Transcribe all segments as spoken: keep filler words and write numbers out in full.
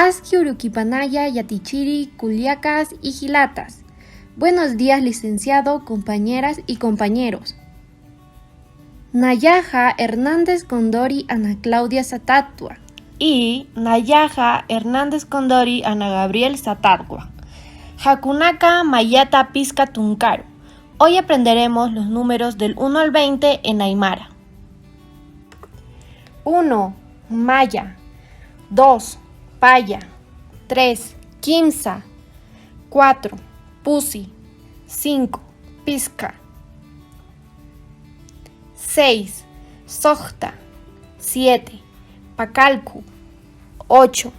Aski urukipanaya yatichiri kullakas y jilatas. Buenos días, licenciado, compañeras y compañeros. Nayaxa Hernández Condori, Ana Claudia Satatwa. Y nayaxa Hernández Condori, Ana Gabriel Satatwa. Jakunaka mayata piska tunkaru. Hoy aprenderemos los números del uno al veinte en aymara. Uno, maya. Dos, paya. Tres, kimsa. Cuatro, pusi. Cinco, piska. Seis, sojta. Siete, pakalku. Ocho,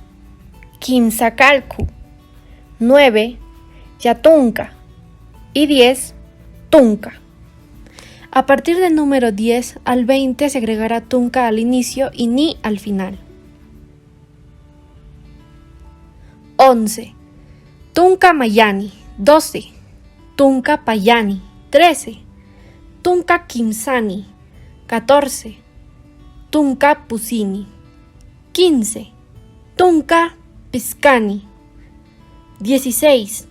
kimsakalku. Nueve, yatunka. Y diez, tunka. A partir del número diez al veinte se agregará tunka al inicio y ni al final. Once, tunka mayani. Doce, tunka payani. Trece, tunka kimsani. Catorce, tunka pusini. Quince, tunka piskani. Dieciséis,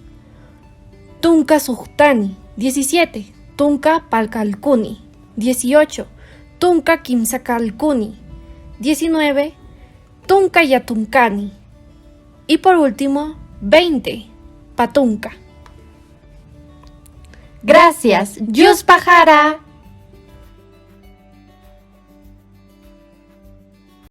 tunka sujtani. Diecisiete, tunka palkalkuni. Dieciocho, tunka kimsakalkuni. Diecinueve, tunka yatunkani. Y por último, veinte, patunka. Gracias, yuspaxara.